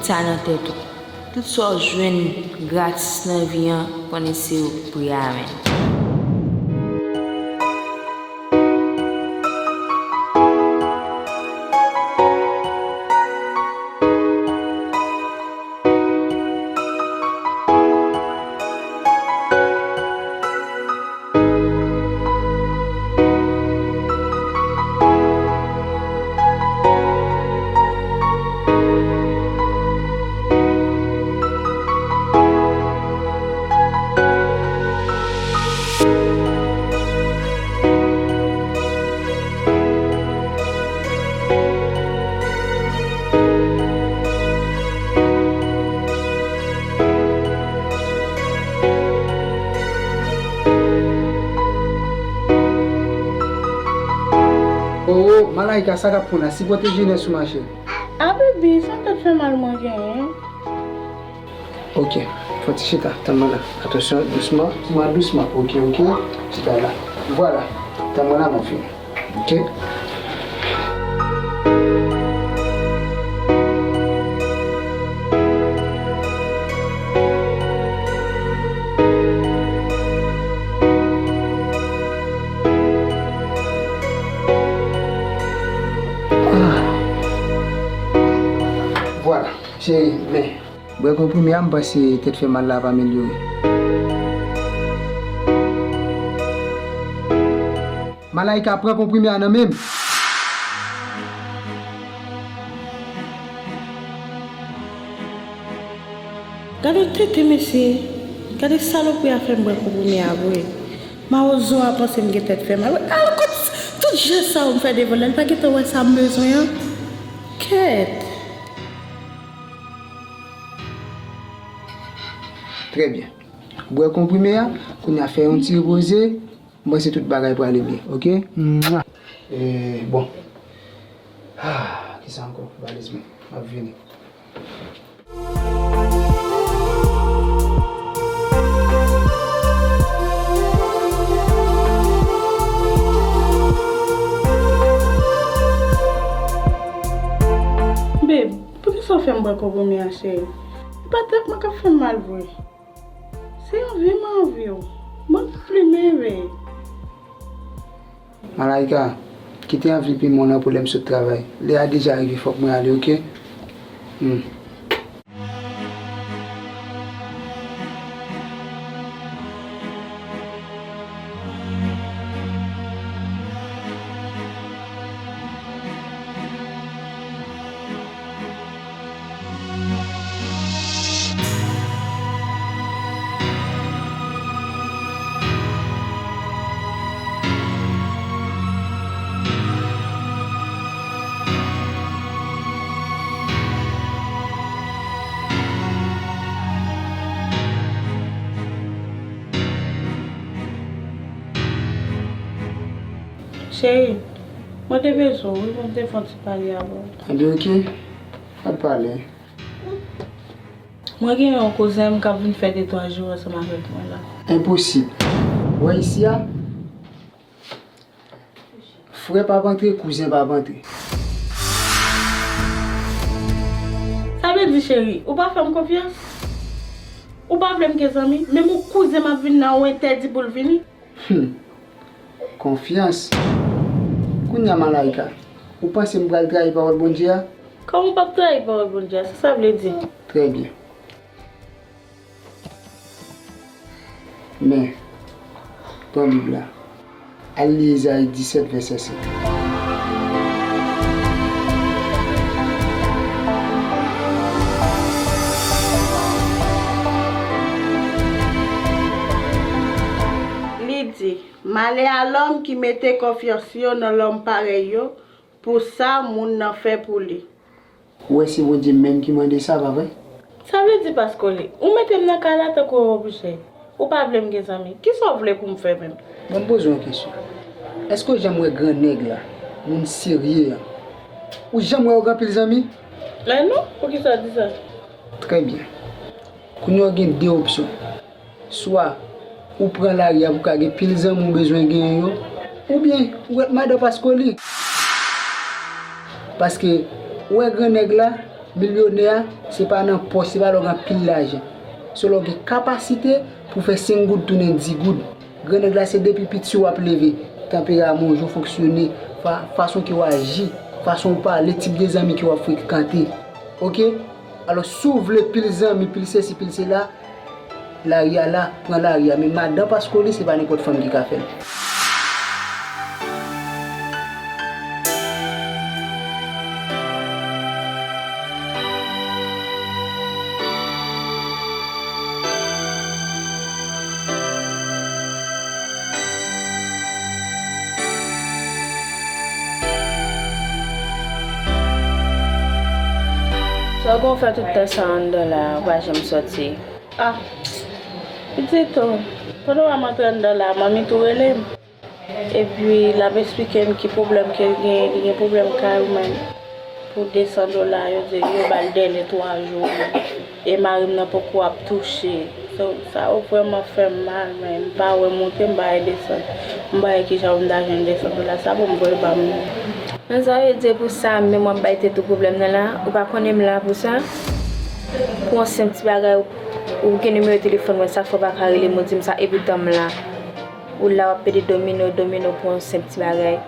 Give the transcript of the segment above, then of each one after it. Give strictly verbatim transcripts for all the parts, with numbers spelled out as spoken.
Sa nan tèt ou. Tout sa w jwenn gratis nan vi an, konnen se ou k prè avè l. Oh, Malaika, sa k ap pran la? Sipòte jenès ou, machè. A, baby, se yon tèt fè mal mwen genyen. Ok, fò ti chita, tann mwen la. Atansyon, dousman, dousman, dousman. Ok, ok, chita la. Vwala, tann mwen la, mwen fini. Ok. Ah. Vwala, cheri, men. Bwè konprime a, m panse tèt fè mal la ap amelyore. Malaika, pran konprime a nan men m. Gade tete mesye, gade salopri a fè m bwè konprime a vre. Mawozo a panse m gen tèt fè mal. Al kot tout jès sa yo m fè devan l la, li pa gentan wè sa m bezwen an. Kèt. Trè byen. Bwè konprime a, kounye a fè yon ti repoze, m panse tout bagay prale byen, ok? Mwa. E, bon. Ah, kisa ankò? Valiz mwen. M ap vini. Babe, poukisa w fè m bwè konprime a, cheri? E pa tèt mwen k ap fè m mal vre. Se anvi m anvi w. Ban m plimen, babe. Malaika, kite anvi pimen w nan pou lè m sot travay. Lè a deja rive, fòk mwen ale, ok? Hmm. Cheri, mwen te bezwen w wi, mwen te fè yon ti pale avè w. Anben, ok. Pa t pale. Mwen gen yon kouzen m k ap vin fè de twa jou ansanm avèk mwen la. Enposib. Ou wè isi a? Frè p ap antre, kouzen p ap antre. Sa vle di, cheri, ou pa fè m konfyans? Ou pa vle m gen zanmi? Menm yon kouzen m ap vin la, ou entèdi pou l vini? Hmm. Konfyans. Kounye a, Malaika, ou panse m pral trayi pawòl Bondye a? Kòman w p ap trayi pawòl Bondye a? Sa sa vle di? Trè byen. Men, pran Bib la. Al li Ezayi disèt, vèsè sèt. Li di, Malè a lòm ki mete konfyans yo nan lòm parèy yo, pou sa moun nan fè pou li. Ou wè se Bondye menm ki mande sa, pa vre? Sa vle di, Paskoli, ou mete m nan kay la tankou yon oblije. Ou pa vle m gen zanmi. Kisa w vle pou m fè menm? Ban m poze w yon kesyon. Èske w janm wè gran nèg la, moun serye an, ou janm wè yo gen anpil zanmi? Men non, poukisa w di sa? Trè byen. Kounye a w gen de opsyon. Swa ou pran lari a pou w ka gen pil zanmi w bezwen genyen yo, oubyen ou ret madan Paskoli. Paske ou wè gran nèg la, Milyonè, se pa nan pòch, se pa lè w gen anpil lajan. Se lè w gen kapasite pou fè senk goud tounen di goud. Grannèg la, se depi piti w ap leve. Tanperaman w, jan w fonksyone, fa-, fason ke w aji, fason w pale, tip de zanmi ke w ap frekante. Oke? Alò, si w vle pil zanmi, pil sesi, pil sela, lari a la, pran lari a. Men madan Pascoli, se pa nenpòt fanm ki ka fè l. Sa w konn fè tout tan sa anndan la, ou pa janm sòti? Ah, pitit o, pandan w ap antre anndan la, manmi tou rele m. Epi l ap eksplike m ki pwoblèm ke l genyen, li gen pwoblèm kay ou menm. Pou de san dola, yo di yo ba l dènye twa jou. E mari m nan poko ap touche. So, sa yo vrèman fè m mal, men m pa wè moute, m pa wè desann. M pa wè kijan pou m ta jwenn de san dola sa pou m voye ba moun. Men sa vle di pou sa menm w ap bay tèt ou pwoblèm nan la, ou pa konnen m la pou sa? Pou yon senp ti bagay, ou, ou gen nimewo telefòn mwen, sa fè w pa ka rele m, ou di m sa, epi tan m la. Ou la w ap pede domine, domine pou yon senp ti bagay.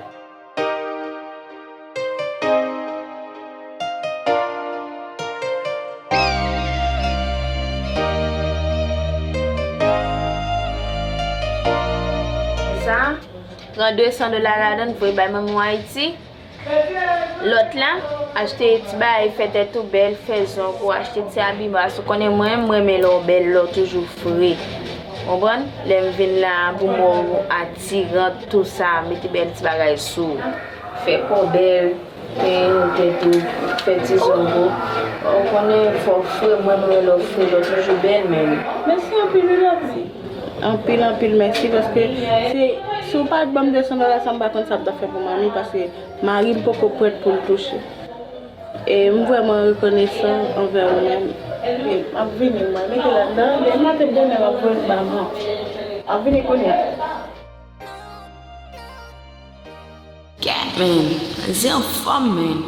Sa, pran de san dola ladan l, voye bay manmi w Ayiti. Lòt la, achte ti bagay, fè tèt ou bèl, fè zong ou, achte ti abiman, paske w konnen mwen, m renmen lè w bèl, lè w toujou fre. Konprann? Lè m vin la, pou m wè w atiran, tou sa, mete bèl ti bagay sou ou. Fè kò bèl, penyen tèt ou, fè ti zong ou. Ou konnen fò w fre, mwen, m renmen lè w fre, lè w toujou bèl, men. Mèsi anpil, wi, Lòbzi. Anpil, anpil mèsi, paske se, si w pa t ban m de san dola sa, m pa konn sa m t ap fè pou manmi, paske mari m poko prèt pou l touche. E m vrèman rekonesan anvè ou menm. E m ap vini, mwen, mete ladan, demen maten bonè, m ap voye l ba mwen. M ap vini kounye a. Kèt, men, manzè anfòm, men.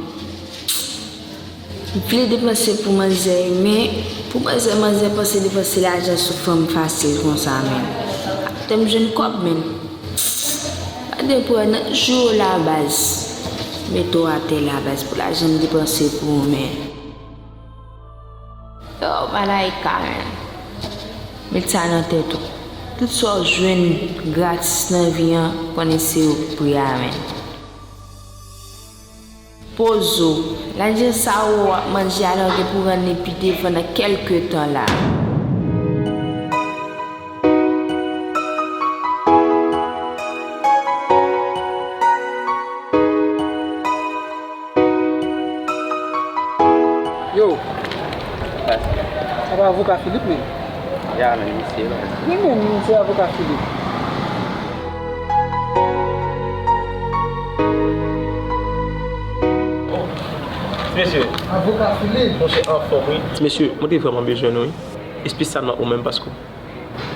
M vle depanse pou manzè, men pou manzè, manzè panse depanse lajan sou fanm fasil konsa, men. Apre m jwenn kòb, men. Pa de pran nan jou la, baz. Mete w atè la, baz, pou lajan m depanse pou ou, men. Yo, Malaika, men. Met sa nan tèt ou. Tout sa w jwenn gratis nan vi an, konnen se ou k pri a, men. Poze w. Lajan sa w ap manje a la, ou gen pou rann li pi devan nan kèlke tan la. Yo, sa pa avoka Philippe, men? Ya, men, misye la. Wi, men, misye avoka Philippe. Mesye. Avoka Philippe. Monchè, anfòm, wi. Mesye, mwen te vrèman bezwen nou, wi. Espesyalman ou menm, paske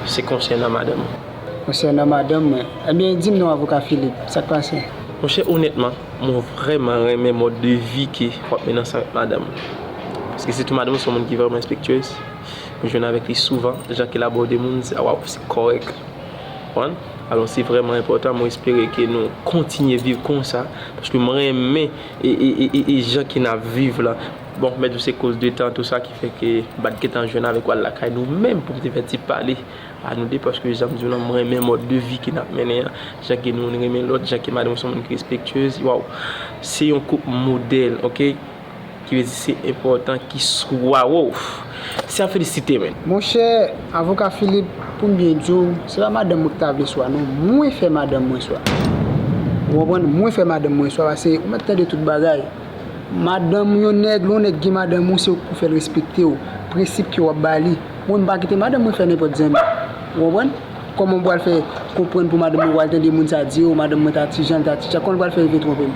Se konsènan madanm ou. Konsènan madanm mwen. Ebyen, di m non, avoka Philippe, sa k pase? Monchè, onètman, mwen vrèman renmen mòd de vi ke w ap mennen ansanm avèk madanm ou. Paske sitou madanm ou se yon moun ki vrèman respektyez. Mwen jwenn avèk li souvan, jan ke l abòde moun, se, waw, se kòrèk. Konprann? Alò, se vrèman enpòtan, mwen espere ke nou kontinye viv konsa, paske mwen renmen e, e, e, e, e jan ke n ap viv la. Bon, mèt di w se koz de tan, tou sa ki fè ke m pa t gentan jwenn avèk w al lakay nou menm pou m te fè ti pale a nou de, paske jan m di w lan, mwen renmen mòd de vi ke n ap mennen an, jan ke nou renmen lòt, jan ke madanm ou se yon moun ki respektyez, waw, se yon koup modèl, oke? Ki vle di se enpòtan, ki swa, waw, se a felisite, men. Monchè, avoka Philippe, pou m byen di w, se pa madanm mwen ki ta vle swa, non, mwen fè madanm mwen swa. Ou konprann? Mwen fè madanm mwen swa, paske ou mèt tande tout bagay. Madanm yon nèg, lè yon nèg gen madanm ou, se ou k pou fè l respekte w. Prensip ke w ap ba li. Mwen, m pa kite madanm mwen fè nenpòt zanmi. Ou konprann? Kòman m pral fè konprann pou madanm mwen, pral tande moun sa di, o, madanm mwen ta ti jan, ta ti jan. Kòman l pral fè rive twonpe m?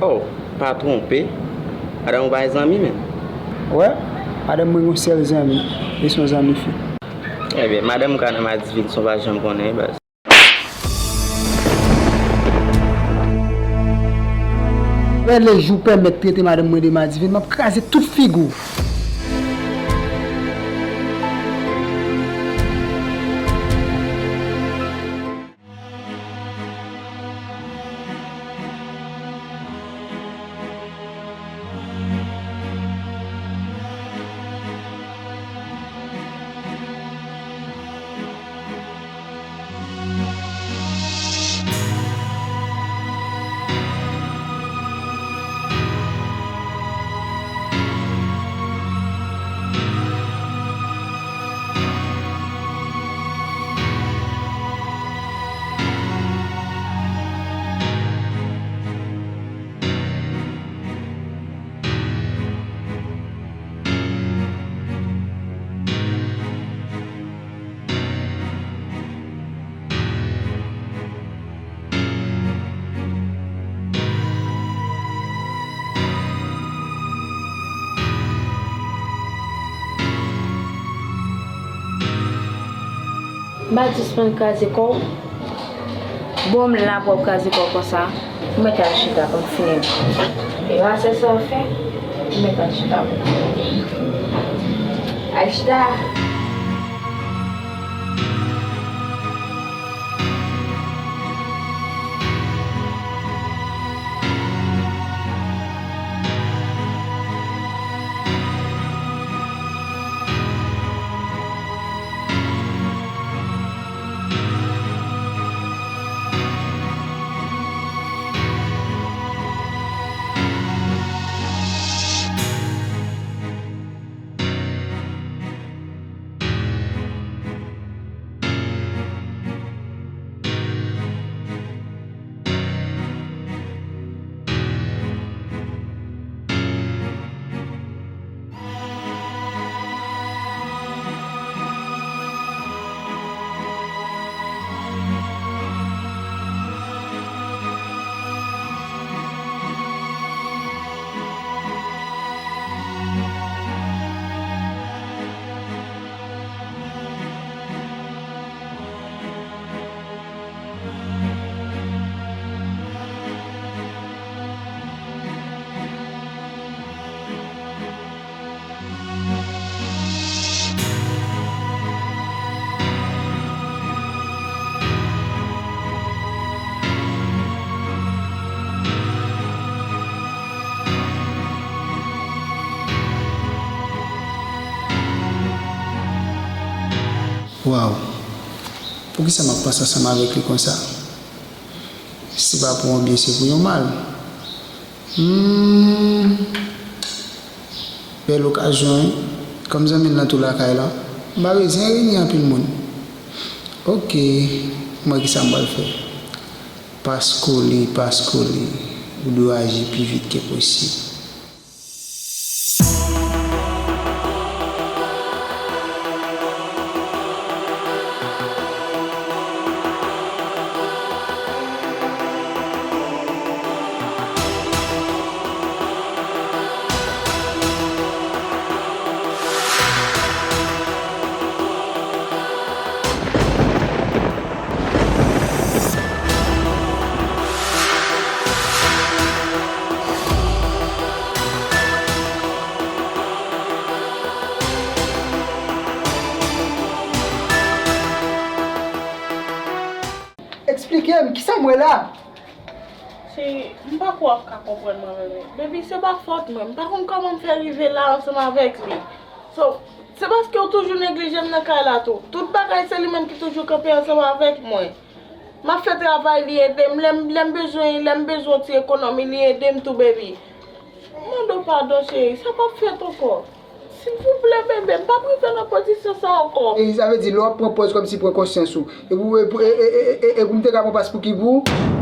O, pa twonpe. Madanm ou pa gen zanmi menm? Wè, madanm mwen gen yon sèl zanmi. E se yon zanmi fi. Ebyen, madanm ou ka nan madivin, sa w pa janm konnen, baz. Lè jou pèmèt trete madanm mwen de madivin, m ap kraze tout figi w. M pa sispann kraze kò w. Bon, m la pou w ap kraze kò w konsa. Ou mèt al chita pou m fini. E pa se sa w fè. Ou mèt al chita pou m fini. Al chita. Waw! Poukisa m ap panse ansanm avèk li konsa? Si se pa pou yon byen, se pou yon mal. Hmm. Bèl okazyon, wi. Kòm zanmi l nan tou lakay la, m pa bezwen reni anpil moun. Oke, m wè kisa m pral fè. Paskoli, Paskoli, ou dwe aji pi vit ke posib. Eksplike m, kisa m wè la? Cheri, m pa kwè w ap ka konprann mwen, bebe. Baby, se pa fòt mwen. M pa konn kòman m fè rive la ansanm avèk li. So, se paske w toujou neglije m nan kay la tou. Tout bagay se li menm ki toujou kanpe ansanm avèk mwen. M ap fè travay, li ede m. Lè m, lè m bezwen, lè m bezwen yon ti ekonomi, li ede m tou, baby. M mande w padon, cheri. Sa p ap fèt ankò. Silvouplè, bebe, m p ap rive nan pozisyon sa ankò. E sa vle di, lè w ap pran pòz kòmsi pran konsyans ou. E pou, e pou, e, e, e, e, e pou m te ka pran pas pou ki pou ou?